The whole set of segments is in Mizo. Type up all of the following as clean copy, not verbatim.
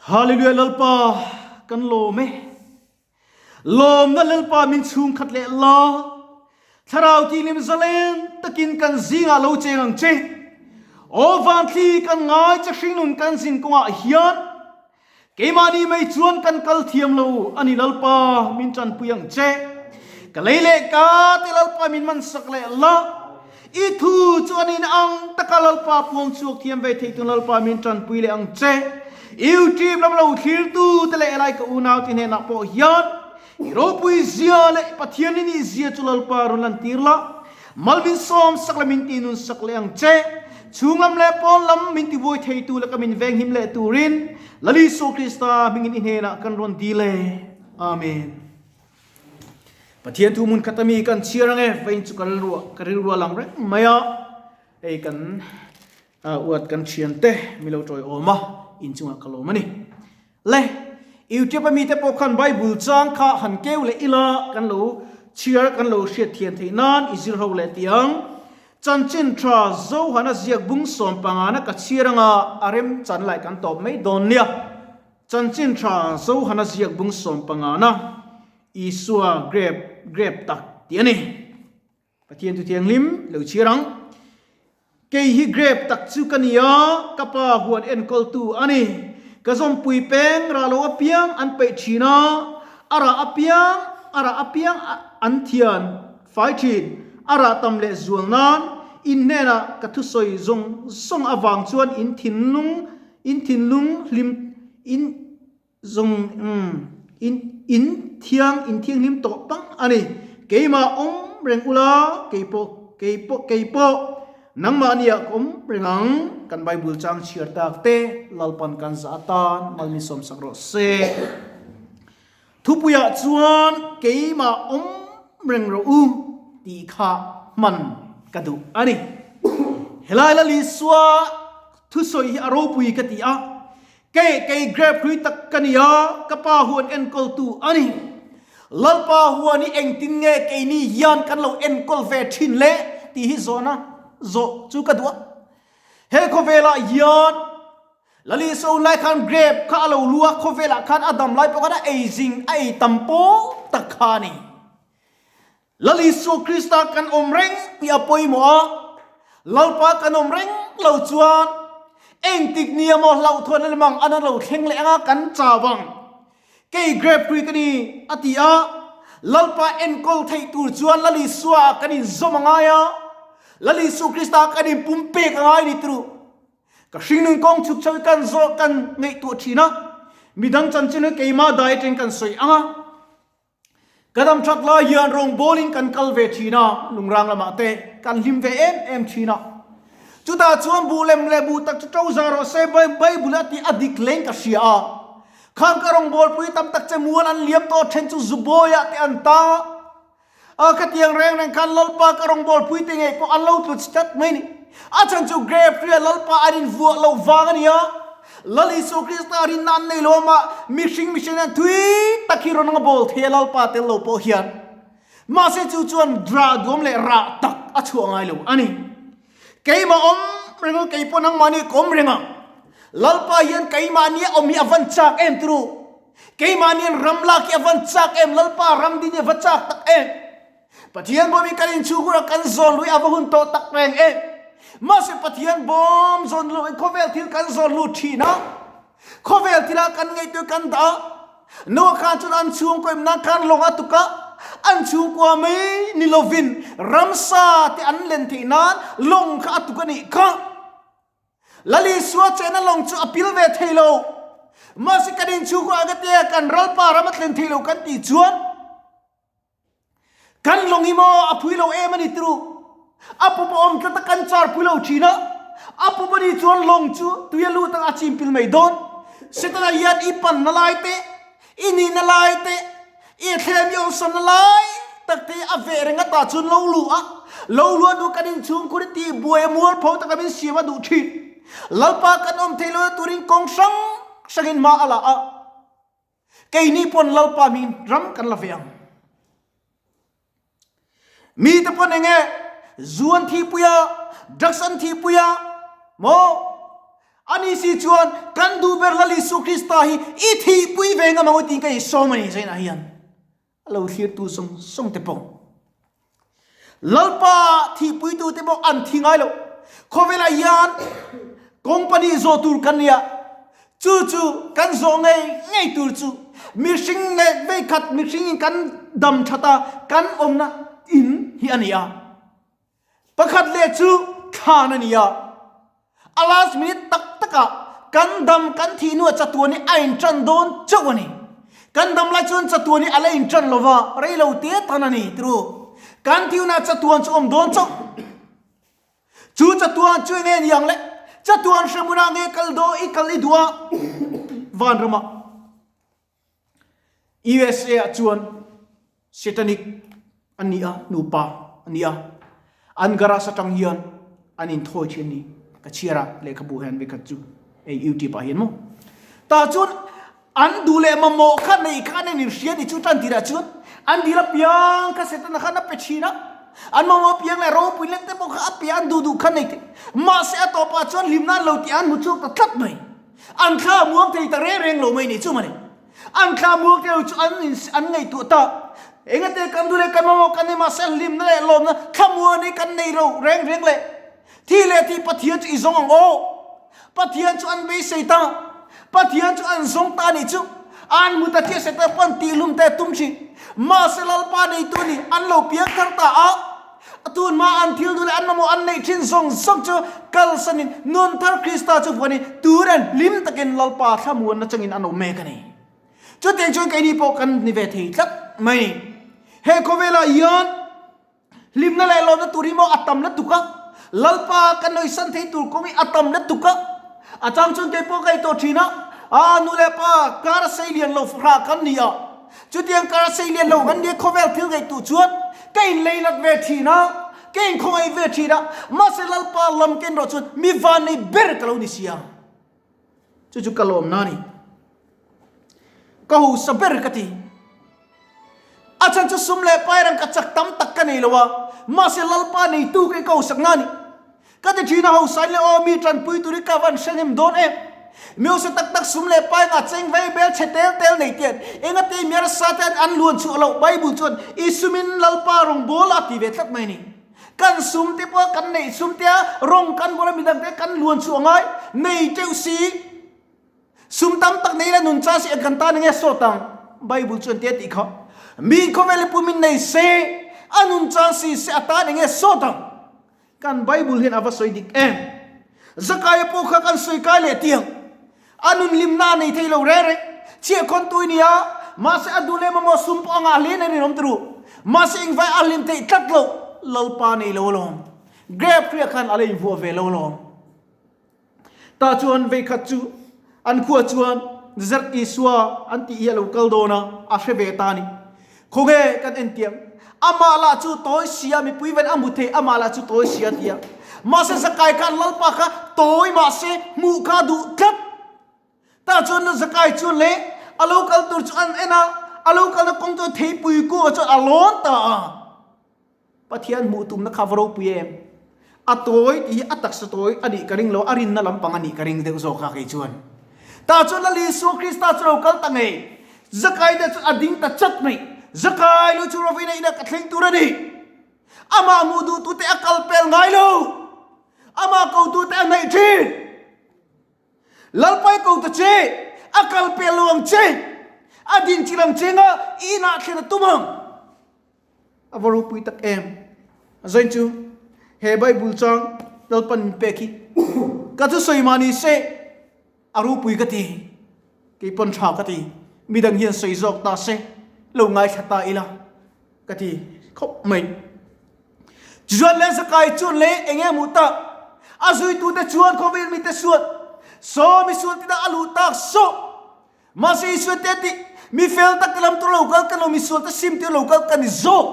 Hallelujah Lalpa kan lawm e. Lawmna Lalpa min chhungkhat leh la. Thlarau tihlim zalen takin kan zingah lo cheng ang che. Aw vanthli kan ngai che hringnun kan zin kawngah hian keimahni mai chuan kan kal thiam lo a ni Lalpa min tanpui ang che. Ka lei leh ka te Lalpa min mansak leh la. I thu chu an in ang taka Lalpa puang chhuak thiam ve thei tun Lalpa min tanpui leh ang che. YouTube lam lo thlirtu te leh helai ka unau te hnenah pawh hian i ropui zia leh Pathian i nih zia chu Lalpa rawn lantir la, mal min sawm sak leh min tihnun sak leh ang che. Chhung lam leh pawn lam min tibuai theitu laka min venghim leh turin Lal Isua Krista hmingin i hnenah kan rawn dil e. Amen. Pathian thu hmun khat ami kan chhiar ange vein chu ka rilruah ka rilruah lang reng mai a, hei kan uat kan thian te mi lo tawi awm a inchungah ka lawm a ni. Le YouTube ami te pawh khan Bible chang kha han keu leh ila kan lo chhiar kan lo hriat thian theih nan i zir ho leh tih ang. Chanchin tha Zohana ziak bung sawmpangana ka chhiar anga a rem chan lai kan tawp mai dawn nia. Chanchin tha Zohana ziak bung sawmpangana Isua grep grep tak tih a ni. Pathian chu thianghlim lo chhiar ang. Kei hi grep tak chu ka ni a, ka pa huan enkawltu a ni. Ka zawmpui peng rah lo apiang an peih thin a, a rah apiang a rah apiang an thian fai thin. A rah tam leh zual nan in hnenah ka thusawi zawng zawng avang chuan in thinlung In thinlung hlim in zawng in in thiang in thianghlim tawh pang a ni. Keimah awm reng ula, keipawh keipawh keipawh nangmahniah ka awm reng ang. Kan Bible chang chhiar tak te Lalpan kan zah atan mal min sawmsak rawh se. Thupuiah chuan keimah awm reng rawh u tih kha hman ka duh a ni. Helai Lal Isua thusawi hi a ropui ka ti a, kei kei grape hlui tak ka ni a, ka pa huan enkawltu a ni. Lalpa huan hi engtin nge keini hian kan lo enkawl ve thin le tih hi zawhna zawh chu ka duh a. He khawvelah hian Lali so lai khan grape kha a lo lu a, khawvelah khan a dam lai pawh khan a ei zing, a ei tam pawl tak kha a ni. Lali so Krista kan awm reng tih a pawimawh a, Lalpa kan awm reng lo chuan engtik nia maw hlauhthawn a lemang an a lo thleng leh anga kan chau ang. Kei grape hrui ka ni a ti a, Lalpa enkawl theih tur chuan Lali Sua kan inzawm a ngai a, Lali Su Krista kan inpumpek a ngai ni turu. Ka hringnun kawng chhuk chho hi kan zawh kan ngaihtuah thin a, midang chanchin hi keimah dai atangin kan sawi ang a. Ka dam that lai hian rawngbawlin kan kal ve thin a, lungrang lamah te kan hlim ve em em thin a. Chutah chuan buh lem leh buh tak chu to za rawh se Bible a tih a dik hlein ka hria a. Khang ka rawngbawlpui tam tak che mual an liam tawh then chu Zubawiah te an tang a. A khatiang reng reng khan Lalpa ka rawngbawlpui te ngei pawh an lo tlu tlat mai ni. A chhan chu grave ria Lalpa an invuah loh vang a ni a. Lal Isua Krista rinna an nei lo ama mihring mihring hian thui tak hi rawn anga bawl thei a Lalpa tel lo pawh hian. Mahse chu chuan rah duam leh rah tak a chhuah ngai lo a ni. Keimah awm reng a, kei pawh nangmahni ka awm reng a. Lalpa hian keimahni a awm hi a van chak em turu. Keimahni an ram lak hi a van chak em, Lalpa ram din hi a va chak tak em. Pathian bawm hi kan inchhunghur a kan zawn lui a va hun tawh tak reng em. Mahse Pathian bawm zawn luh hi khawvel thil kan zawn lut thin a, khawvel thila kan ngaihtuah kan dah a. Noah khan chuan an chhungkaw em nan khan lawng a tuk a, an chhungkua mai ni lovin ramsa te an len theih nan lawng kha a tuk a nih kha. Lal Isua chena lawng chu a pil ve thei lo. Mahse kan inchhungkaw ah ka tia kan ralpa ram a thlen thei lo kan tih chuan kan lawng hi maw a phui lo em a ni turu. A pup a awm tlat a kan char pui lo thin a. A pup a nih chuan lawng chu tui a lut ang a chim pil mai dawn. Setana hian i panna lai te, i nihna lai te, I thlem i awmsamna lai tak te hi a veh reng ata chuan lo luh a, lo luh a hnu kan inchhungkhur hi tih buai a mualpho taka min siam a duh thin. Lalpa kan awm theih lohna turin kawng hrang hrangin hma a la a, keini pawn Lalpa hmingin ram kan la ve ang. Mite pawn enge zu an thihpui a, drugs an thihpui a, maw? Ani si chuan kan duh ber Lal Isua Krista hi i thihpui ve ngam ang u tiin ka insawm a ni zainah hian a lo thlirtu zawng zawng te pawh Lalpa thihpuitu te pawh an thi ngai lo. Khawvelah hian company zawh tur kan nia, chu chu kan zawh ngei ngei tur chu mihring leh veikhat mihringin kan dam that a kan awmna in hi a ni a. Pakhat leh chu thlan a ni a, a last minute tak takah kan dam kan thih hnuah chatuan hi a inṭan dawn chauh a ni. Kan dam lai chuan chatuan hi a la inṭan lo va, rei lo te tan a ni tru. Kan thih hunah chatuan chu awm dawn chauh. Chu chatuan chu enge ni ang le? Chatuan hremhmunah nge kal daw i kal i duh a? Vanramah. USA ah chuan Satanic an ni a, nupa an ni a, an garage atang hian an inthawi thin a ni. Ka chhiar a, lehkhabu hian vekhat chu hei YouTube ah hian maw. Tah chuan an duh leh mamawh kha neih kha an inhria a ni chu tan tirah chuan an dil apiang kha Setana khan a pe thin a, an mamawh apiang leh ropui lek te pawh kha a pe a, an duh duh kha nei thei. Mahse a tawpah chuan hlimna an lo tih a an hmu chhuak ta tlat mai. An thla muang thei ta reng reng lo mai ni chu mawni. An thla muang thei lo chu an in an ngaihtuah ta. Engate kan duh leh kan mamawh kan nei mahse hlimna leh lawmna thla muang hi kan nei lo reng reng leh. Thi leh thi Pathian chu i zawng ang aw. Pathian chu an beisei ta. Pathian chu an zawng ta nih chu. An hmu ta chiah se ta pawn tihhlum te tum thin. Mahse Lalpa neitu ni an lo piang thar ta a. A tun hma an thil duh leh an mamawh an neih thin zawng zawng chu kalsanin nun thar Krista chu vuanin turin hlim takin Lalpa thlamuanna changin an awm mek a ni. Chutiang chuan keini pawh kan ni ve thei tlat mai ni. He khawvelah hian hlimna leh lawmna tur hi maw a tam lutuk a, Lalpa kan hawisan thei tur kawng hi a tam lutuk a. A chang chuan kei pawh ka ei tawh thin a, aa nu leh pa kar a sei lian lo fahrah kan ni a, chutiang kar a sei lian lo kan nia khawvel thil ngaihtuh chuan ka inlei lat ve thin a, ka inkhawngaih ve thin a, mahse Lalpa lam ken rawh chuan mi vannei ber ka lo ni sia. Chu chu ka lawmna a ni. Ka hosa ber ka ti. A chhan chu sum leh pai rang ka chak tam tak ka nei lo a, mahse Lalpa neitu ka i ka hosak na a ni. Ka ti thin a hosa in leh aw mi tanpui tur hi ka van hre hnem dawn em. Mi hosa tak tak sum leh pai nga cheng vei bel chhe tel tel nei tian engate mi arsa te an luan chhuah loh Bible chuan i sumin Lalpa rawngbawl a ti ve tlat mai a ni. Kan sum te pawh kan neih sum te a rawng kan bawl a midang te kan luan chhuah ngai nei teuh si. Sum tam tak nei la nun cha si kan tan nge sawt ang Bible chuan te tih kha. Mi khawvel pu min nei se a nun cha si se a tan nge sawt ang. Kan Bible hian a va sawi dik em. Zakaia pawh kha kan sawi kai leh tiang. A nun hlimna a nei thei lo reng reng. Chhiah khawn tui nia mahse a duh leh mamawh sum pawh a ngah hle na rinawm turu. Mahse engvai a hlim theih tlat lo Lalpa nei lo alawm. Grape hriak khan a la invuah ve lo alawm. Tah chuan veikhat chu an khua chuan Nazareth Isua an tih hi a lo kal dawn a, a hre ve ta a ni. Khawnge kan en tiang? Amah lah chu tawi sia, mipui ven a hmu thei, amah lah chu tawi sia a ti a. Mahse Zakai khan Lalpa kha tawi mahse hmuh kha a duh tlat. Tah chuan Zakai chuan le a lo kal tur chu an en a, a lo kalna kawng chu theipui kungah chuan a lawn ta a. Pathian hmuh tumna kha va ropui em? A tawi tih hi a taksa tawi a nih ka ring lo, a rinna lampang a nih ka ring deuh zawk a kei chuan. Tah chuan Lal Isua Krista chu lo kal ta ngei. Zakai te chu a ding ta chat mai. Zakai lu chu rovina inah ka thleng tur a ni. Amah hmuh duh tute a kal pel ngai lo. Amah ko tute a hnaih thin. Lalpai ko ta che, a kal pel lo ang che. A din chilh ang che nga i inah thlen a tum ang. A va ropui tak em! Zain chu he Bible chang Lalpan min pek hi ka thusawi mah ni se a ropui ka ti, kei pawn tha ka ti, midang hian sawi zawk ta se lo ngaithla ta ila ka ti khawp mai. Tichuan le Zakai chuan le eng nge hmuh tak? A zuitute chuan khawvel mite suan saw misual tina a luh tak sawh. Mahse Isua te tih, Mi fel tak te lam tur lo kal kan lo, misual te sim tir lo kal kan ni zawk.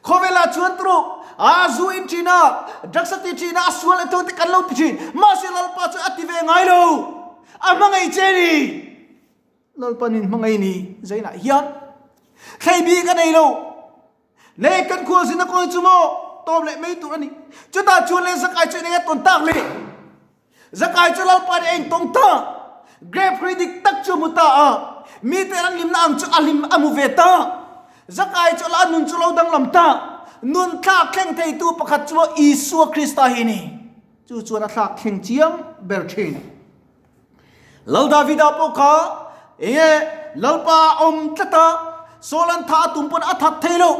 Khawvelah chuan turu, a zu in thin a, drugs a ti thin a, a sual leh tho te kan lo ti thin. Mahse Lalpa chuan a ti ve ngai lo. A hmangaih che ni. Lalpa nin hmangaih ni zainah hian thlei bik a nei lo. Le kan khualzin a kawi chu maw tawm leh mai tur a ni. Chutah chuan le zakai chu eng nge tawn tak le? Zakai chu Lalpa nih a intawng ta. Grape hrui dik tak chu a hmu ta a, mite an hlimna ang chu a hlim a hmu ve ta. Zakai chu a nun chu lo danglam ta. Nun thlak thleng theitu pakhat chu Isua Krista hi a ni. Chu chuan a thlak thleng chiang ber thin. Lal Davida pawh kha enge Lalpa a awm tlat a, Saul an thah a tum pawn a that thei lo.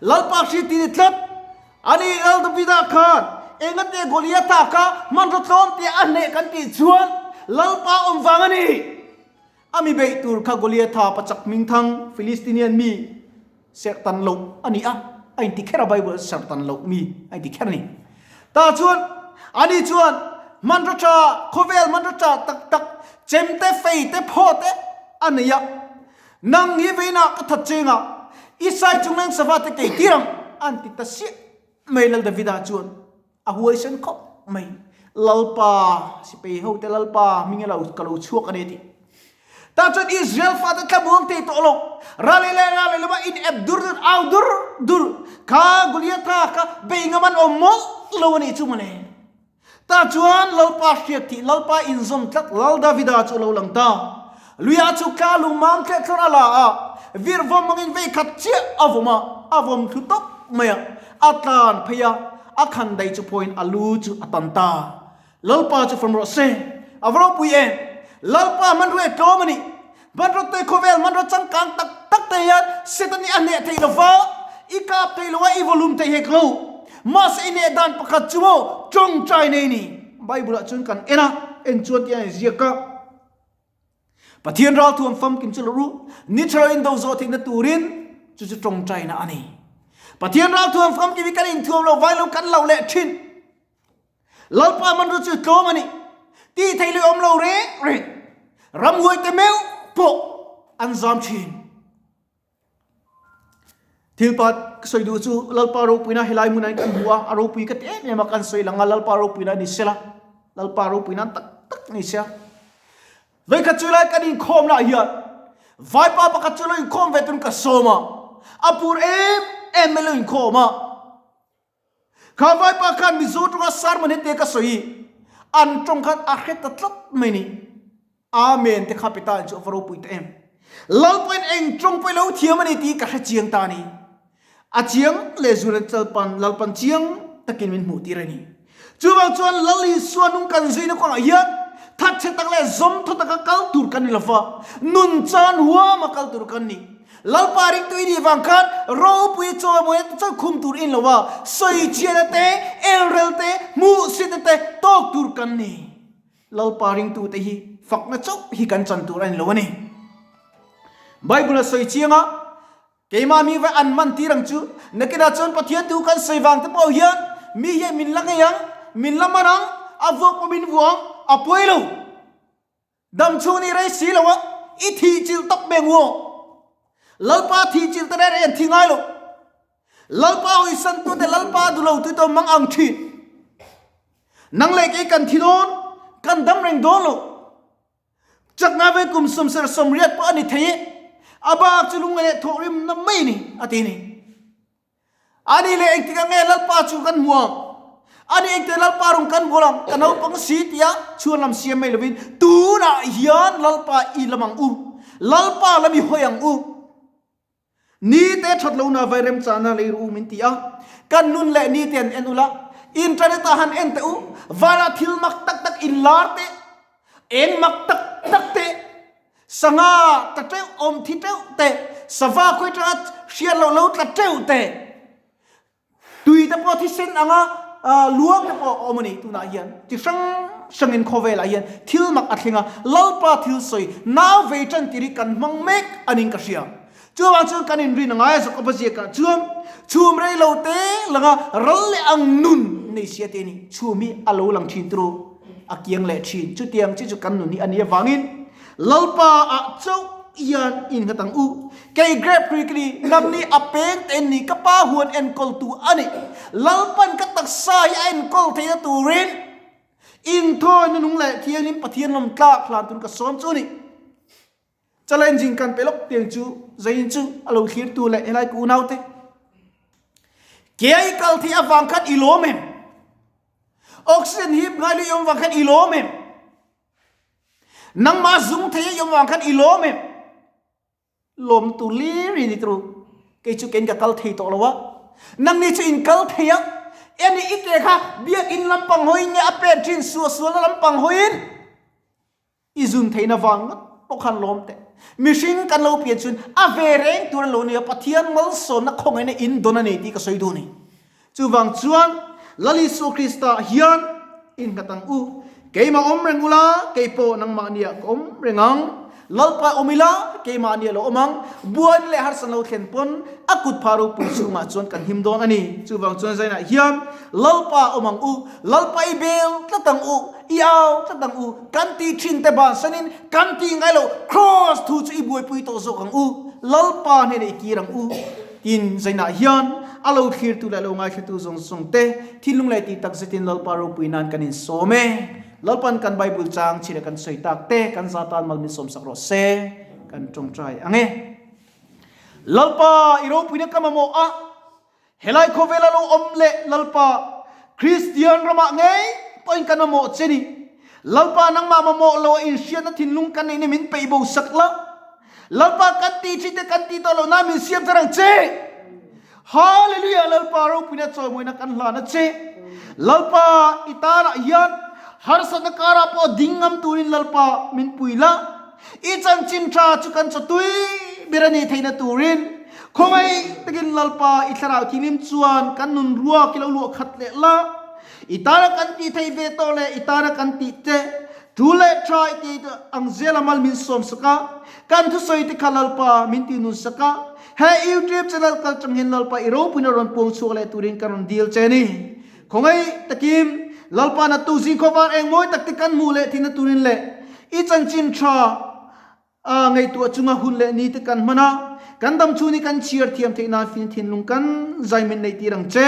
Lalpa hri ti ni tlat. Ani Lal Davida khan engate Goliatha kha hmanraw tlawm tih a hneh kan tih chuan Lalpa awm vang a ni. A mi beih tur kha Goliatha pachak hmingthang Philistinian mi serhtan loh a ni a, a inti kher a, Bible serhtan loh mi a inti kher a ni. Tah chuan ani chuan hmanraw tha, khawvel hmanraw tha tak tak, chemte, feite, phawte a nei a, Nang hi veinah ka that cheng a, i sai chungleng sava te kei tir ang, an ti ta siah mai. Lal Davida chuan a huaisen khawp mai. Lalpa, sipei hote Lalpa hming alo ka lo chhuak a ni a ti. Tah chuan Israel fate thlamuang thei tawh lo, ralei leh ralei lama in ep dur dur, au dur dur, kha Goliatha kha bei ngam an awm mawlh lo a nih chu mawle. Tah chuan Lalpa hriat thih Lalpa inzawm tlat Lal Davida chu a lo lang ta. Luia chu tla lungmam tleh thlawr a la a, vir vawm angin vei khat chiah a vawm a, a vawm thlu tawp mai a, a tlan phei a, a khan daih chu pawhin a lu chu a tan ta. Lalpa chu fam rawh se, a va ropui em! Lalpa hmanrua e tlawm a nih. Hmanraw te khawvel hmanraw changkang tak tak te hian Satan hi a hneh thei lo va, i kap thei lo a, i vawlum thei hek lo. Mahse i hneh dan pakhat chu maw tawngtai nei ni. Bible ah chuan kan en a, en chuan tiang a inziak a, Pathian ralthuam famkim chu lo ru, ni tha lo in do zawh theihna turin chu chu tawngtaina a ni. Pathian ralthuam famkim hi kan inthuam lo vai lo kan lo leh thin. Lalpa hmanrua chu tlawm a ni. Tih theih leh awm lo reng reng. Ramhuai te meuh pawh an zam thin. Thil pa ka sawi duh chu Lalpa ropuina helai hmunah hian kan hmu a, a ropui ka ti em em a, kan sawi lang a, Lalpa ropuina ni sela, Lalpa ropuina tak tak ni sia. Vawikhat chu lai kan inkhawm lah hian vaipa pakhat chu lo inkhawm ve tun ka sawm a, a pur em em mai lo inkhawm a. Kha vaipa khan Mizo tawng a sermon hete ka sawi an tawng khan a hre ta tlat mai ni. Amen te kha pe ta chu a va ropui ta em. Lalpain eng tawng pawh i lo thiam a ni tih ka hre chiang ta a ni. A chiang leh zual in Lalpan Lalpan chiang takin min hmuh tir a ni. Chuvang chuan Lal Isua nung kan zuina kawngah hian thatchhe tak leh zawmthaw taka kal tur kan ni lova, nun chan huama kal tur kan ni. Lalpa ringtu i nih vang khan ropui chawimawi te chuan khum tur in lo a, sawi chiahna te, elrel te, hmuhsitna te tawk tur kan ni. Lalpa ringtu te hi fakna chauh hi kan chan tur a ni lo a ni. Bible a sawi chiang a, keimah mi vai an man tir ang chu, nakinah chuan Pathian thu kan sawi vang te pawh hian mi hian min la ngei ang, min la man ang, a vuak pawh min vuah ang, a pawi lo. Dam chhung nih rei si lo a, i thih chilh tawp meng u. Lalpa thih chilh te reng reng an thi ngai lo. Lalpa hawisan tu te Lalpa duh lo tu te mang ang thin. Nang leh kei kan thi dawn, kan dam reng dawn lo. Chakna ve kum sawmser 80 pawh a ni thei e. A bak chu lungngai leh thawhrim na mai ni, a ti ni. Ani leh engtik ang nge Lalpa chu kan hmu ang? Ani engtik Lalpa rung kan bual ang? Ka naupang si tia chhuan lam siam mai lovin tunah hian Lalpa i lam ang u. Lalpa lam i hawi ang u. Ni te that lohna vai remchana lei ru min ti a. Kan nun leh ni te an en ula. Internet ah han en teh u. Vanah thil mak tak tak in lar teh. Eng mak tak tak teh. Sangha tla teuh, awm thi teuh te, sava khawi tanga hriat loh lo tla teuh te, tui te pawh thisen anga luang te pawh a awm a ni tunah hian. Chi hrang hrangin khawvelah hian thil mak a thleng a, Lalpa thil sawi nau vei tan tir hi kan hmang mek a niin ka hria. Chuvang chuan kan inrin a ngai a, Jakoba ziakah chuan chhum rei lo te langa ral leh ang nun nei sia te a ni. Chhum hi a lo lang thin turu a kiang leh thin. Chutiang chi chu kan nun hi a nih avangin Lalpa ah chauh hian innghat ang u. Kei grape tree ka ni, nang ni a peng te ni, ka pa huan enkawltu a ni. Lalpan ka taksa hi a enkawl theihna turin inthawi nunung leh thianghlim Pathian lawm tlak hlan tur ka sawm chu a ni. Challenging kan pe lawk tiang chu zain chu a lo thlir tu leh helai ka unau te. Ke a i kal theih avang khan i lawm em? Oxygen hip ngai lo i awm vang khan i lawm em? Nangmah zung thei a i awm vang khan i lawm em? Lawm tur lir i ni tru. Kei chu kein ka kal thei tawh lo a. Nangni chu in kal thei a. Eni i ke kha biakinn lampang hawiin nge a pen thin suahsualna lampang hawiin i zun theihna vang ngawt pawh khan lawm teh. Mihring kan lo pian chuan a ve reng tur an lo nia Pathian malsawmna khawngaihna in dawn a nei tih ka sawi duh a ni. Chuvang chuan Lal Isua Krista hian innghat ang u. Keimah awm reng ula, kei pawh nangmahniah ka awm reng ang. Lalpa awm ila, keimahniah lo awm ang. Buaina leh harsa lo thlen pawn a kut phah ropui chhungah chuan kan him dawn a ni. Chuvang chuan zainah hian Lalpa awm ang u, Lalpa i bel tlat ang u, i au tlat ang u, kan tih thin te bansanin kan tih ngai lo Kraws thu chu i buaipui tawh zawk ang u, Lalpa hnenah i kir ang u. Tin, zainah hian a lo thlirtu leh a lo ngaithlatu zawng zawng te thinlung leh tih tak zetin Lalpa ropui nan kan insawm e. Lalpan kan Bible chang chhira kan sawi tak te kan za tan mal min sawmsak rawh se, kan tawngtai ang e. Lalpa, i ropuina ka mamawh a, helai khawvela lo awm leh Lalpa, Kristian ramah ngei pawhin kan mamawh che ni. Lalpa nangmah mamawh lo a inhriatna thinlung kan neihna min peih bo sak la. Lalpa kan tih thin te kan tih tawh loh nan min siam thar ang che. Hallelujah Lalpa ropuina chawimawina kan hlan a che. Lalpa i tanah hian harsatna karah pawh ding ngam turin Lalpa min pui la. I chanchin tha chu kan chawtui ber a nih theihna turin khawngaih takin Lalpa i thlarau thianghlim chuan kan nun ruak i lo luah khat leh la. I tana kan tih theih ve tawh leh i tana kan tih te Tu leh tha i ti ang zela mal min sawm sak a, kan thusawi te kha Lalpa min ti nun sak a, he YouTube channel kal chang hian Lalpa i ropuina rawn puang chhuak leh turin ka rawn dil che ni. Khawngaih takin Lalpa na tu zing khawvar eng mawi tak te kan hmuh leh thihna turin leh i chanchin tha A ngaihtuah chunga hun leh ni te kan hman a, kan dam chhun hi kan chhiar thiam theih nan fin thinlung kan zai min neih tir ang che.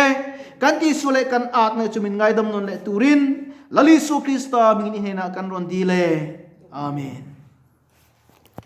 Kan tihsual leh kan atna chu min ngaidam nawn leh turin Lal Isua Krista hmingin i hnenah kan rawn dil e. Amen.